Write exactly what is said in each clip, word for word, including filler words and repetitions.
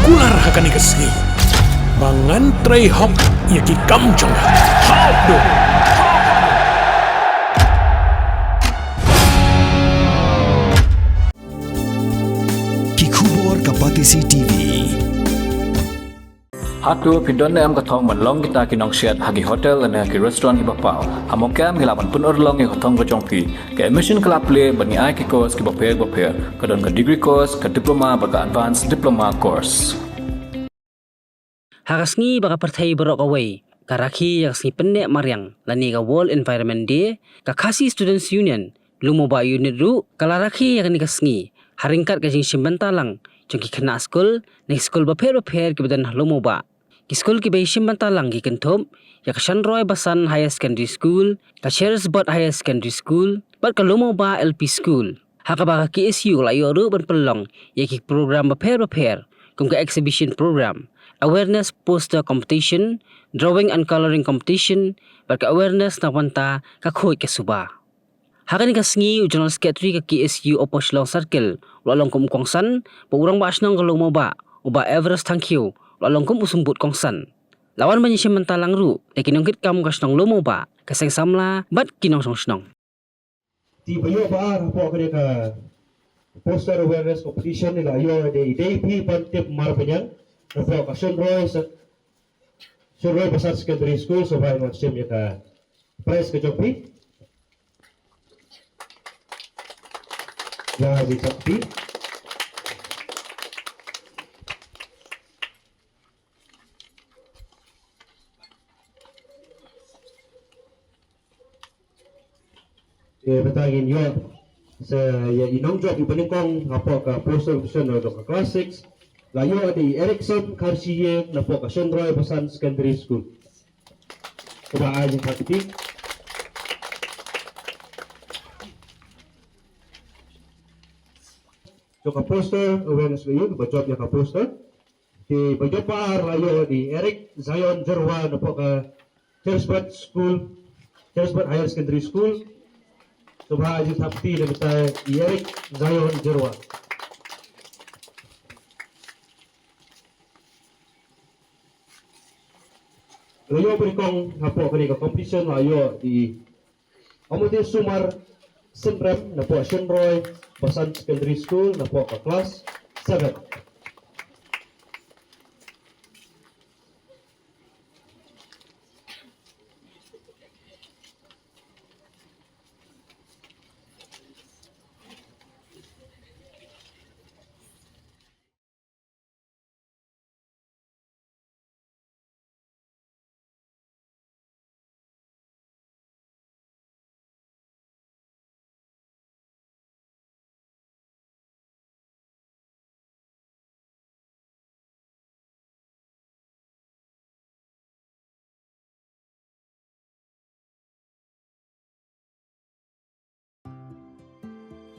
Kular ha kane ka sngi ba ngan trei hok ïa ki kam jong nga. Ki khubor ka Batesi T V. Hato phi don ne em ka thong ban long kita ki nongsiat ha ki hotel ne ha ki restaurant kiba paw? Ha Mawkyrwat ngi lah ban pynurlong ïa ka thong ka jong phi. Ka admission ka la plie bad ngi ai ki course kiba pher ba pher. Ka don ka degree course, ka diploma bad ka advanced diploma course. Ha ka sngi ba ka pyrthei baroh kawei ka rakhe ïa ka sngi pynneh mariang lane ka World Environment Day, ka Khasi Students Union Lowmawbah Unit ruh ka la rakhe ïa kane ka sngi ha ryngkat ka jingshim bynta lang jong ki khynnah skul na ki skul bapher bapher kiba don ha Lowmawbah. Ki skul kiba ïashim bynta lang ki kynthup ïa ka Shanroi Basan Higher Secondary School, ka Cherisbot Higher Secondary School bad ka Lowmawbah L P School. Ha kaba ka K S U ka la ïoh ruh ban pynlong ïa ki program bapher bapher kum ka exhibition program, awareness poster competition, drawing and colouring competition bad ka awareness na ka bynta ka khuid ka suba. Ha kane ka sngi u General Secretary ka K S U Upper Shillong Circle u la long kum u kongsan bad u Rangbah Shnong ka Lowmawbah u Bah Everest Thangkhiew u la long kum u symbud kongsan. La wan ban ïashim bynta lang ruh da ki nongkitkam ka shnong Lowmawbah, ka seng samla bad ki nongshong shnong. Te ba ïoh ba ar hapoh kane ka poster awareness competition ngi la ïoh da i Deipi Bantip Marbaniang napoh ka Shanroi Sa-, Shanroi Basan Secondary School. Sngewbha ïa ngan shim ïa ka prize ka jong phi. Ïa, ïa ka jong phi. Te mynta ngin ïoh sa ïa i nongjop iba nyngkong hapoh ka poster competition jong ka class six. La ïoh da i Erickson Kharshie napoh ka Shanroi Basan Secondary School. Kaba ai jingkyrkhu. Jong ka poster awareness, ïa kaba jop ïa ka poster. Te ba jop ba ar la ïoh da i Eric Zion Jyrwa napoh ka Cherisbot School, Cherisbot Higher Secondary School. Sngewbha ai jingthap kti na ka bynta i Eric Zion Jyrwa. La ïoh ba nyngkong hapoh kane ka competition la ïoh da i Amadisumar Synrem napoh Shanroi Basan Secondary School napoh ka class seven.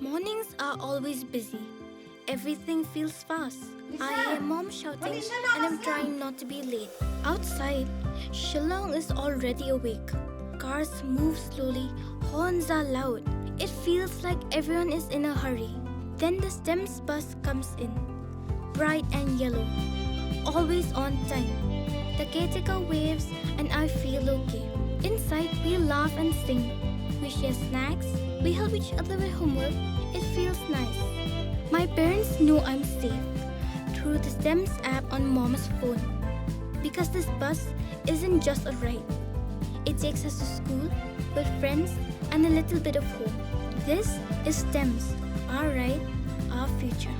Mornings are always busy. Everything feels fast. I hear mom shouting and I'm trying not to be late. Outside, Shillong is already awake. Cars move slowly, horns are loud. It feels like everyone is in a hurry. Then the STEMS bus comes in, bright and yellow, always on time. The caretaker waves and I feel okay. Inside, we laugh and sing. We share snacks. We help each other with homework. It feels nice. My parents know I'm safe through the STEMS app on mom's phone. Because this bus isn't just a ride. It takes us to school, with friends, and a little bit of home. This is STEMS, our ride, our future.